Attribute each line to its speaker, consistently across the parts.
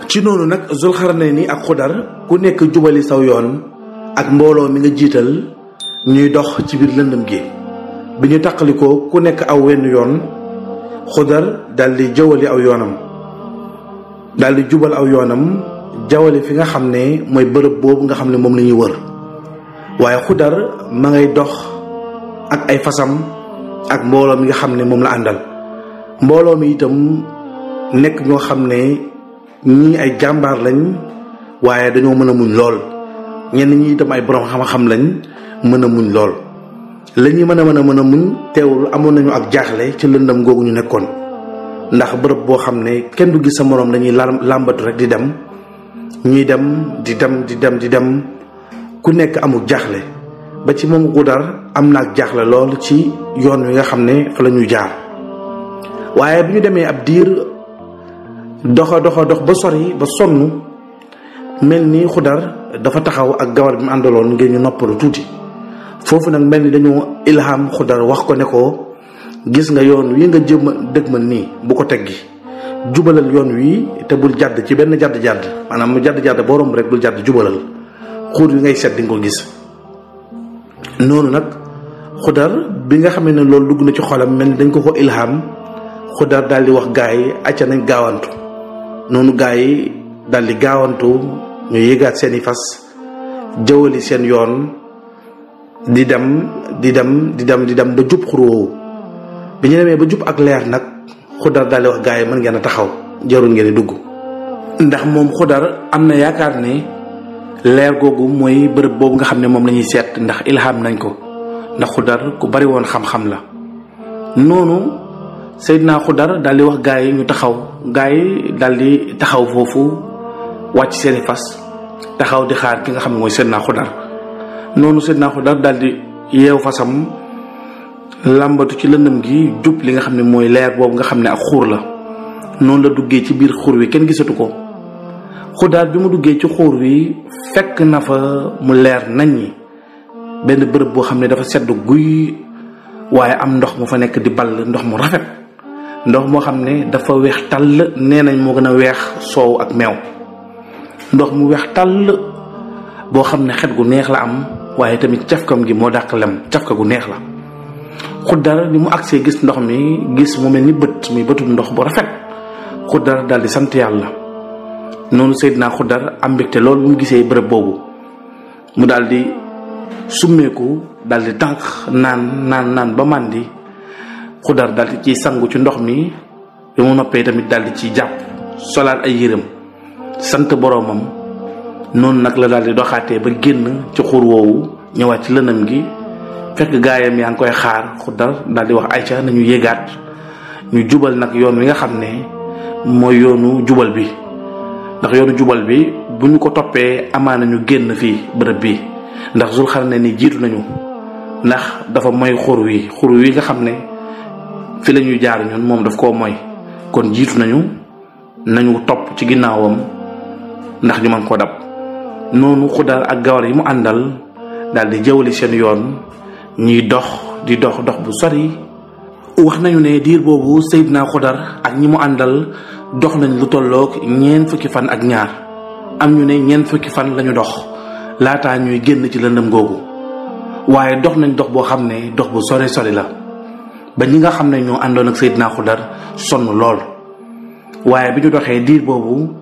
Speaker 1: ci noonu nag Zulxarnayni ak Xudar ku nekk jubali saw yoon ak mbooloo mi nga jiital ñuy dox ci biir lëndëm gi. bi ñu taqalikoo ku nekk aw wenn yoon Xudar daldi jawali aw yoonam daldi jubal aw yoonam jawali fi nga xam ne mooy bërëb boobu nga xam ne moom la ñuy wër. waaye Xudar ma ngay dox ak ay fasam ak mbooloo mi nga xam ne moom la àndal. mbooloo mi itam nekk ñoo xam ne ñii ay jàmbaar lañ waaye dañoo mën a muñ lool. ñenn ñi itam ay borom xam-xam lañ mën a muñ lool. la ñuy mën a muñ teewul amoon nañu ak jaaxle ci lëndam googu ñu nekkoon ndax bërëb boo xam ne kenn du gis sa moroom dañuy làmbatu rek di dem ñuy dem ku nekk amul jaaxle ba ci moom Xudar am na ak jaaxle lool ci yoon wi nga xam ne fa la ñuy jaar. waaye bi ñu demee ab diir dox ba sori ba sonn mel ni Xudar dafa taxaw ak gawar bi mu àndaloon ngir ñu noppalu tuuti. foofu nag mel ni dañoo ilham Xudar wax ko ne ko gis nga yoon wi nga dëgg ma nii bu ko teggi jubalal yoon wi te bul jàdd ci benn jàdd maanaam mu jàdd boo romb rek bul jàdd jubalal xuur wi ngay seet di nga ko gis. noonu nag Xudar bi nga xamee ne loolu dugg na ci xolam mel ni dañ ko ilham Xudar daal di wax gaa yi acca nañ gaawantu. noonu gaa yi daal di gaawantu ñu yéegaat seeni fas jawali seen yoon di dem ba jub xur woowu. bi ñu demee ba jub ak leer nag Xudar daal di wax gaa yi mën ngeen a taxaw jarul ngeen di dugg. ndax moom Xudar am na yaakaar ne leer googu mooy bërëb boobu nga xam ne moom la ñuy seet ndax ilham nañ ko ndax Xudar ku bari woon xam-xam la. noonu Seydina Xudar daal di wax gaa yi ñu taxaw gaa yi daal di taxaw foofu wàcc seeni fas taxaw di xaar ki nga xam ne mooy Seydina Xudar. noonu Seydina Xudar daal di yeew fasam làmbatu ci lëndëm gi jub li nga xam ne mooy leer boobu nga xam ne ak xuur la. noonu la duggee ci biir xuur wi kenn gisatu ko. Xudar bi mu duggee ci xuur wi fekk na fa mu leer nañ ñi benn bërëb boo xam ne dafa sedd guy waaye am ndox mu fa nekk di ball ndox mu rafet ndox moo xam ne dafa weex tàll nee nañ moo gën a weex soow ak meew. ndox mu weex tàll boo xam ne xet gu neex la am waaye tamit cafkam gi moo dàq lem cafka gu neex la. Xudar ni mu agsee gis ndox mi gis mu mel ni bët muy bëtum ndox bu rafet Xudar daal di sant yàlla. noonu Seydina Xudar am mbégte loolu bu mu gisee bërëb boobu mu daal di summeeku daal di tànk naan ba màndi. Xudar daal di ciy sangu ci ndox mi bi mu noppee tamit daal di ciy jàpp solaat ay yërëm sant boroomam. noonu nag la daal di doxaatee ba génn ci xur woowu ñëwaat ci lëndëm gi fekk gaayam yaa ngi koy xaar. Xudar daal di wax ayca nañu yéegaat ñu jubal nag yoon wi nga xam ne mooy yoonu jubal bi ndax yoonu jubal bi bu ñu ko toppee amaana ñu génn fii bërëb bi ndax Zulxarnayni jiitu nañu ndax dafa moy xur wi nga xam ne fi la ñuy jaar ñun moom daf koo moy kon jiitu nañu topp ci ginnaawam ndax ñu mën koo dab. noonu Xudar ak gawar yi mu àndal daal di jawali seen yoon ñuy dox bu sori. wax nañu ne diir boobu Seydina Xudar ak ñi mu àndal dox nañ lu tolloog 4 fan ak ñaar am ñu ne 4 fan lañu dox laataa ñuy génn ci lëndëm googu waaye dox nañ dox boo xam ne dox bu sori la ba ñi nga xam ne ñoo àndoon ak Seydina Xudar sonn lool. waaye bi ñu doxee diir boobu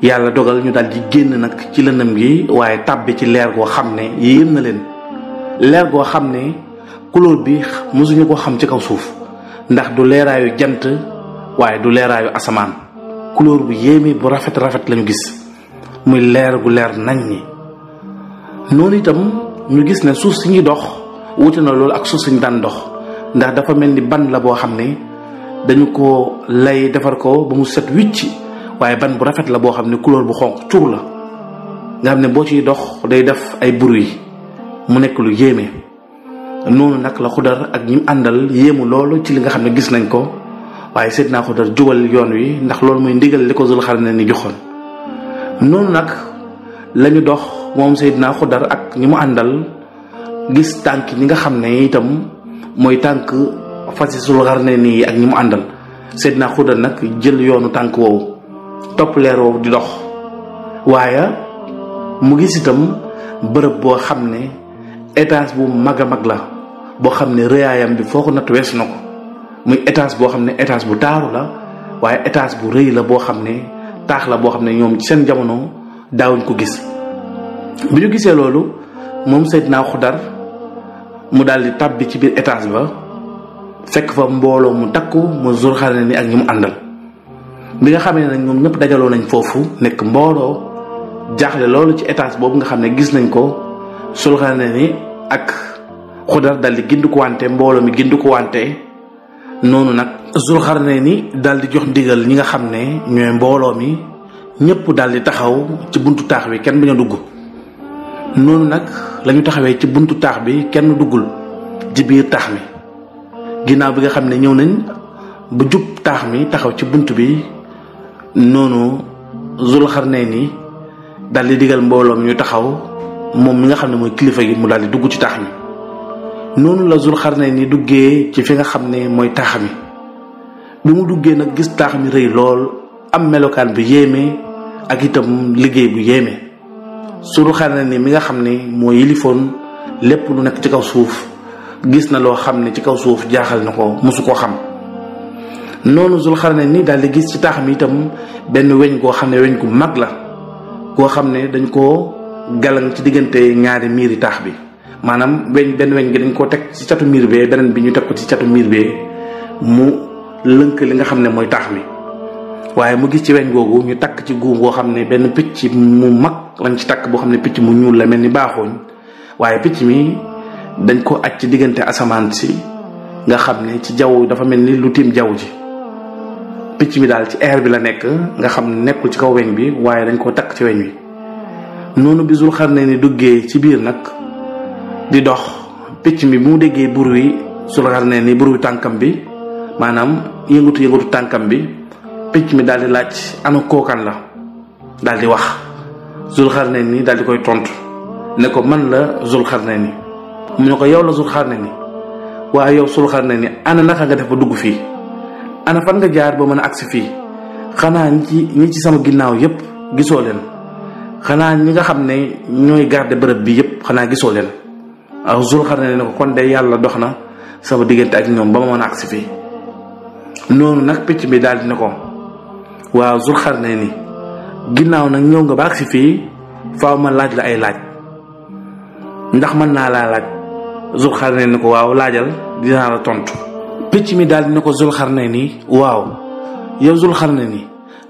Speaker 1: yàlla dogal ñu daal di génn nag ci lëndëm gi waaye tàbbi ci leer goo xam ne yéem na leen. leer goo xam ne couleur bi mosuñu ko xam ci kaw suuf ndax du leeraayu jant waaye du leeraayu asamaan couleur bu yéeme bu rafet lañu gis muy leer gu leer nañ ñi. noonu itam ñu gis ne suuf si ñuy dox wuute na loolu ak suuf si ñu daan dox ndax dafa mel ni ban la boo xam ne dañu ko lay defar ko ba mu set wicc waaye ban bu rafet la boo xam ne couleur bu xonq cuur la nga xam ne boo ciy dox day def ay bruit mu nekk lu yéeme. noonu nag la Xudar ak ñi àndal yéemu loolu ci li nga xam ne gis nañ ko waaye Seydina Xudar jubal yoon wi ndax loolu mooy ndigal li ko Zulxarnayni joxoon. noonu nag lañu dox moom Seydina Xudar ak ñi mu àndal gis tànk ñi nga xam ne itam mooy tànk fasi Zulxarnayni yi ak ñi mu àndal. Seydina Xudar nag jël yoonu tànk woowu topp leer woowu di dox waaye mu gis itam bërëb boo xam ne étage bu mag a mag la boo xam ne rëyaayam bi foo ko natt weesu na ko muy étage boo xam ne étage bu taaru la waaye étage bu rëy la boo xam ne taax la boo xam ne ñoom ci seen jamono daawuñ ko gis. bi ñu gisee loolu moom Seydina Xudar mu daal di tàbbi ci biir étage ba fekk fa mbooloo mu takku mu Zulxarnayni ak ñi mu àndal. bi nga xamee ne nag ñoom ñëpp dajaloo nañ foofu nekk mbooloo jaaxle loolu ci étage boobu nga xam ne gis nañ ko Zulxarnayni ak Xudar daal di gindu ko wante mbooloo mi gindu ko wante noonu nag Zulxarnayni daal di jox ndigal ñi nga xam ne ñooy mbooloo mi ñëpp daal di taxaw ci buntu taax bi kenn bañ a dugg. noonu nag lañu taxawee ci buntu taax bi kenn duggul ci biir taax mi ginnaaw bi nga xam ne ñëw nañ ba jub taax mi taxaw ci bunt bi noonu Zulxarnayni daal di digal mbooloo mi ñu taxaw moom mi nga xam ne mooy kilifa gi mu daal di dugg ci taax mi. noonu la Zulxarnayni duggee ci fi nga xam ne mooy taax mi bi mu duggee nag gis taax mi rëy lool am melokaan bu yéeme ak itam liggéey bu yéeme. Zulxarnayni mi nga xam ne moo yilifoon lépp lu nekk ci kaw suuf gis na loo xam ne ci kaw suuf jaaxal na ko mosu koo xam. noonu Zulxarnayni daal di gis ci taax mi itam benn weñ goo xam ne weñ gu mag la goo xam ne dañ koo galang ci diggante ñaari miiri taax bi maanaam benn weñ gi dañ koo teg ci catu miir bee beneen bi ñu teg ko ci catu miir bee mu lënk li nga xam ne mooy taax mi. waaye mu gis ci weñ googu ñu takk ci guum goo xam ne benn picc mu mag lañ ci takk boo xam ne picc mu ñuul la mel ni baaxooñ waaye picc mi dañ ko aj ci diggante asamaan si nga xam ne ci jaww dafa mel ni lu tiim jaww ji. picc mi daal ci air bi la nekk nga xam ne nekkul ci kaw weñ bi waaye dañ koo takk ci weñ wi. noonu bi Zulxarnayni duggee ci biir nag di dox picc mi bu mu déggee bur wi Zulxarnayni bur wi tànkam bi maanaam yëngatu tànkam bi picc mi daal di laaj ana kookan la daal di wax Zulxarnayni daal di koy tontu ne ko man la Zulxarnayni. mu ne ko yow la Zulxarnayni waaye yow Zulxarnayni ana naka nga def ba dugg fii ana fan nga jaar ba mën a agsi fii xanaa ñi ci sama ginnaaw yépp gisoo leen xanaa ñi nga xam ne ñooy garder bërëb bi yépp xanaa gisoo leen. waaw Zulxarnayni ne ko kon de yàlla dox na sama diggante ak ñoom ba ma mën a agsi fii. noonu nag picc mi daal di ne ko waaw Zulxarnayni ginnaaw nag ñëw nga ba agsi fii faaw ma laaj la ay laaj ndax mën naa laa laaj. Zulxarnayni ne ko waaw laajal dinaa la tontu. picc mi daal di ne ko Zulxarnayni waaw yow Zulxarnayni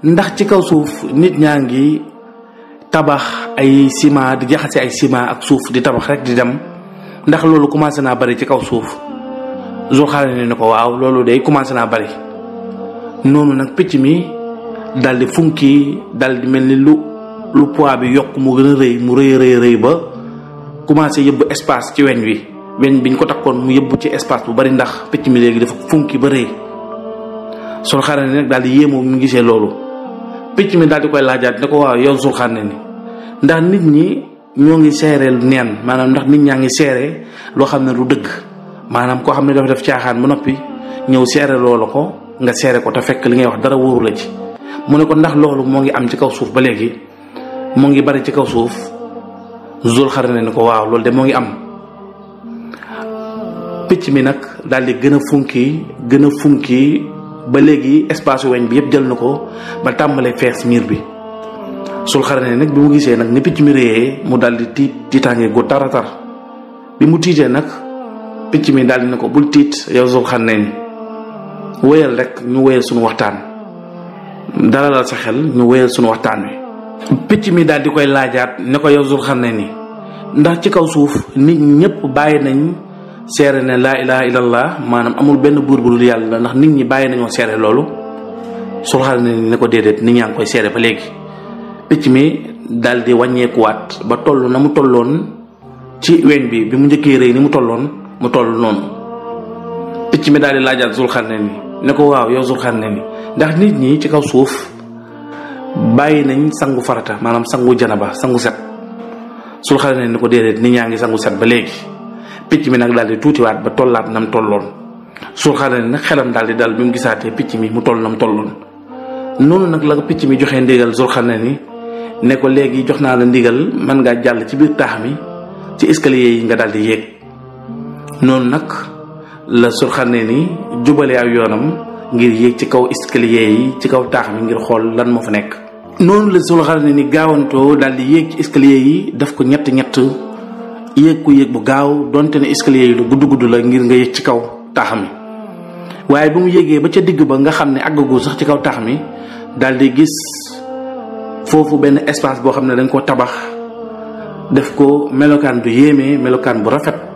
Speaker 1: ndax ci kaw suuf nit ñaa ngi tabax ay ciment di jaxase ay ciment ak suuf di tabax rek di dem ndax loolu commencé naa bari ci kaw suuf. Zulxarnayni ne ko waaw loolu day commencé naa bari. noonu nag picc mi daal di funki daal di mel ni lu poids bi yokk mu gën a rëy mu rëy ba commencé yëbbu espace ci weñ biñ ko takkoon mu yëbbu ci espace bu bari ndax picc mi léegi dafa funki ba rëy. Zulxarnayni nag daal di yéemoo mu gisee loolu picc mi daal di koy laajaat ne ko waaw yow Zulxarnayni ndax nit ñi ñoo ngi seere neen maanaam ndax nit ñaa ngi seere loo xam ne du dëgg maanaam koo xam ne dafa def caaxaan ba noppi ñëw seere loola ko nga seere ko te fekk li ngay wax dara wóoru la ci. mu ne ko ndax loolu moo ngi am ci kaw suuf ba léegi moo ngi bari ci kaw suuf. Zulxarnayni ne ko waaw loolu de moo ngi am. picc mi nag daal di gën a funki ba léegi espace weñ bi yëpp jël na ko ba tàmbalee fees miir bi. Zulxarnayni nag bi mu gisee nag ni picc mi réyee mu daal di tiitaange gu taratar bi mu tiitee nag picc mi daal di ne ko bul tiit yow Zulxarnayni wéyal rek ñu wéyal suñu waxtaan dalalal sa xel ñu wéyal suñu waxtaan wi. picc mi daal di koy laajaat ne ko yow Zulxarnayni ndax ci kaw suuf nit ñëpp bàyyi nañ seere ne laa ilaha illallah maanaam amul benn buur bu dul yàlla ndax nit ñi bàyyi nañoo seere loolu. Zulxarnayni ne ko déedéet nit ñaa ngi koy seere ba léegi. picc mi daal di wàññeekuwaat ba toll na mu tolloon ci weñ bi mu njëkkee rëy ni mu tolloon mu toll noonu. picc mi daal di laajaat Zulxarnayni ne ko waaw yow Zulxarnayni ndax nit ñi ci kaw suuf bàyyi nañ sangu farata maanaam sangu janaba sangu set. Zulxarnayni ne ko déedéet nit ñaa ngi sangu set ba léegi. picc mi nag daal di tuutiwaat ba tollaat nam tolloon. Zulxarnayni nag xelam daal di dal bi mu gisaatee picc mi mu toll nam tolloon. noonu nag la ko picc mi joxee ndigal Zulxarnayni ne ko léegi jox naa la ndigal mën ngaa jàll ci biir taax mi ci escalier yi nga daal di yéeg. noonu nag la Zulxarnayni jubale aw yoonam ngir yéeg ci kaw escalier yi ci kaw taax mi ngir xool lan moo fa nekk. noonu la Zulxarnayni gaawantoo daal di yéeg ci escalier yi def ko ñett yéeg ko yéeg bu gaaw donte ne escalier yi lu gudd la ngir nga yéeg ci kaw taax mi. waaye bu mu yéegee ba ca digg ba nga xam ne àggagul sax ci kaw taax mi daal di gis foofu benn espace boo xam ne dañ koo tabax def ko melokaan bu yéeme melokaan bu rafet.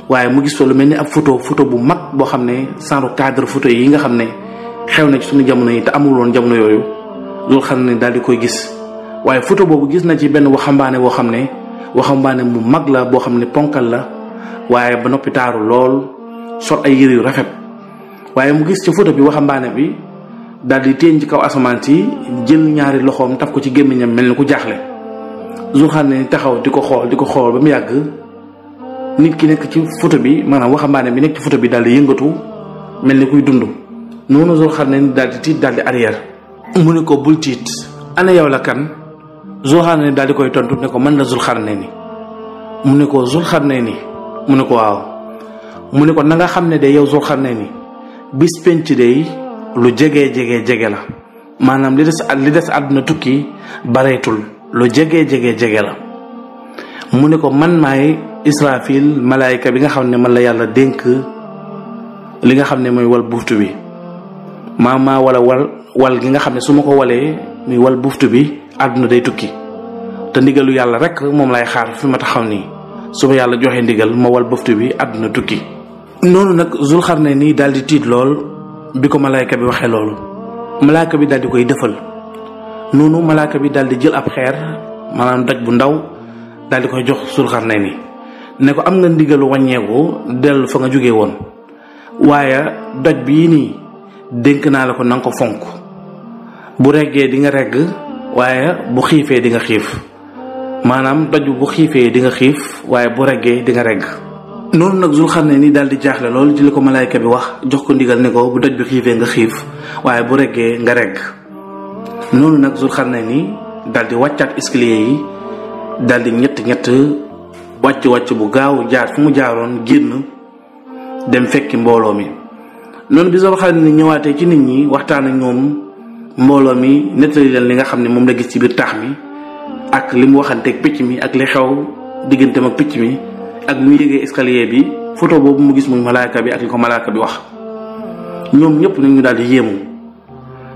Speaker 1: waaye mu gis fa lu mel ni ab photo bu mag boo xam ne genre cadre photo yi nga xam ne xew na ci suñu jamono yi te amul woon jamono yooyu loolu xam ne daal di koy gis. waaye photo boobu gis na ci benn waxambaane boo xam ne waxambaane mu mag la boo xam ne ponkal la waaye ba noppi taaru lool sol ay yére yu rafet. waaye mu gis ci photo bi waxambaane bi daal di téen ci kaw asamaan si jël ñaari loxoom taf ko ci gémmiñam mel ni ku jaaxle. Zulxarnayni taxaw di ko xool ba mu yàgg nit ki nekk ci photo bi maanaam waxambaane bi nekk ci photo bi daal di yëngatu mel ni kuy dund. noonu Zulxarnayni daal di tiit daal di arrière. mu ne ko bul tiit ana yow la kan. Zulxarnayni daal di koy tontu ne ko man la Zulxarnayni. mu ne ko Zulxarnayni mu ne ko waaw. mu ne ko na nga xam ne de yow Zulxarnayni bis penc de lu jege la maanaam li des àdduna tukki bareetul lu jege la. mu ne ko man maay Israfil malaayika bi nga xam ne man la yàlla dénk li nga xam ne mooy wal buftu bi maa wala wal gi nga xam ne su ma ko walee muy wal buftu bi àdduna day tukki te ndigalu yàlla rek moom lay xaar fi ma taxaw nii su ma yàlla joxee ndigal ma wal buftu bi àdduna tukki. noonu nag Zulxarnayni daal di tiit lool bi ko malaayika bi waxee loolu malaayika bi daal di koy defal. noonu malaayika bi daal di jël ab xeer maanaam doj bu ndaw daal di koy jox Zulxarnayni ne ko am nga ndigalu wàññeeku dellu fa nga jógee woon waaye doj bii nii dénk naa la ko na nga ko fonk bu reggee di nga regg waaye bu xiifee di nga xiif maanaam doj bu xiifee di nga xiif waaye bu reggee di nga regg. noonu nag Zulxarnayni daal di jaaxle loolu ci li ko malaayka bi wax jox ko ndigal ne ko bu doj bi xiifee nga xiif waaye bu reggee nga regg. noonu nag Zulxarnayni daal di wàccaat escalier yi daal di ñett wàcc bu gaaw jaar fu mu jaaroon génn dem fekki mbooloo mi. noonu bi Zulxarnayni ñëwaatee ci nit ñi waxtaan ak ñoom mbooloo mi nettali leen li nga xam ne moom la gis ci biir taax mi ak li mu waxanteeg picc mi ak li xew digganteem ak picc mi ak mu yéegee escalier bi photo boobu mu gis muy malaaka bi ak li ko malaaka bi wax. ñoom ñëpp nag ñu daal di yéemu.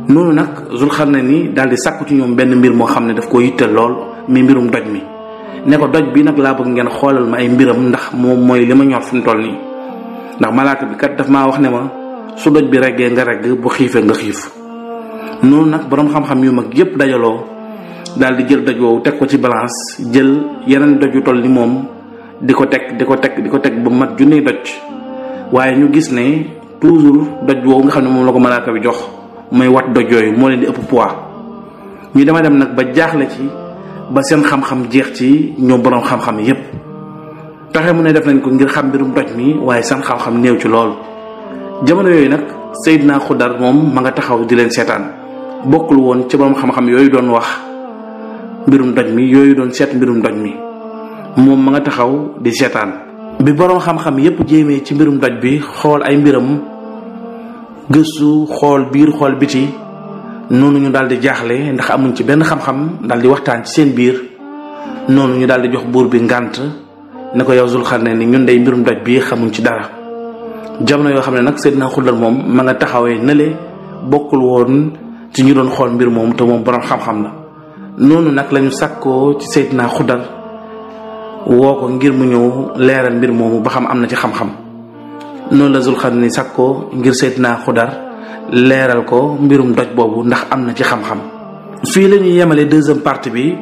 Speaker 1: noonu nag Zulxarnayni daal di sàkku ci ñoom benn mbir moo xam ne daf koo yitteel lool mi mbirum doj mi ne ko doj bi nag laa bëgg ngeen xoolal ma ay mbiram ndax moom mooy li ma ñor fu mu toll nii ndax malaaka bi kat daf maa wax ne ma su doj bi reggee nga regg bu xiifee nga xiif. noonu nag boroom xam-xam yu mag yépp dajaloo daal di jël doj woowu teg ko ci balance jël yeneen doj yu toll ni moom di ko teg ba mat junniy doj waaye ñu gis ne toujours doj woowu nga xam ne moom la ko malaaka bi jox mooy wat doj yooyu moo leen di ëpp poids. ñu dema dem nag ba jaaxle ci ba seen xam-xam jeex ci ñoom boroom xam-xam yépp taxe mu ne def nañ ko ngir xam mbirum doj mi waaye seen xam-xam néew ci lool. jamono yooyu nag Seydina Xudar moom ma nga taxaw di leen seetaan bokkul woon ci boroom xam-xam yooyu doon wax mbirum doj mi yooyu doon seet mbirum doj mi moom ma nga taxaw di seetaan. bi boroom xam-xam yépp jéemee ci mbirum doj bi xool ay mbiram gëstu xool biir xool biti noonu ñu daal di jaaxle ndax amuñ ci benn xam-xam daal di waxtaan ci seen biir. noonu ñu daal di jox buur bi ngànt ne ko yow Zulxarnayni ñun day mbirum doj bi xamuñ ci dara. jamono yoo xam ne nag Seydina Xudar moom ma nga taxawee nële bokkul woon ci ñu doon xool mbir moom te moom borom xam-xam la. noonu nag lañu sàkkoo ci Seydina Xudar woo ko ngir mu ñëw leeral mbir moomu ba xam am na ci xam-xam. noonu la Zulxarnayni sàkkoo ngir Seydina Xudar leeral ko mbirum doj boobu ndax am na ci xam-xam. fii la ñuy yemale deuxième partie bi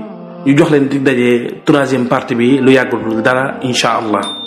Speaker 1: ñu jox leen di daje troisième partie bi lu yàggul dara incha allah.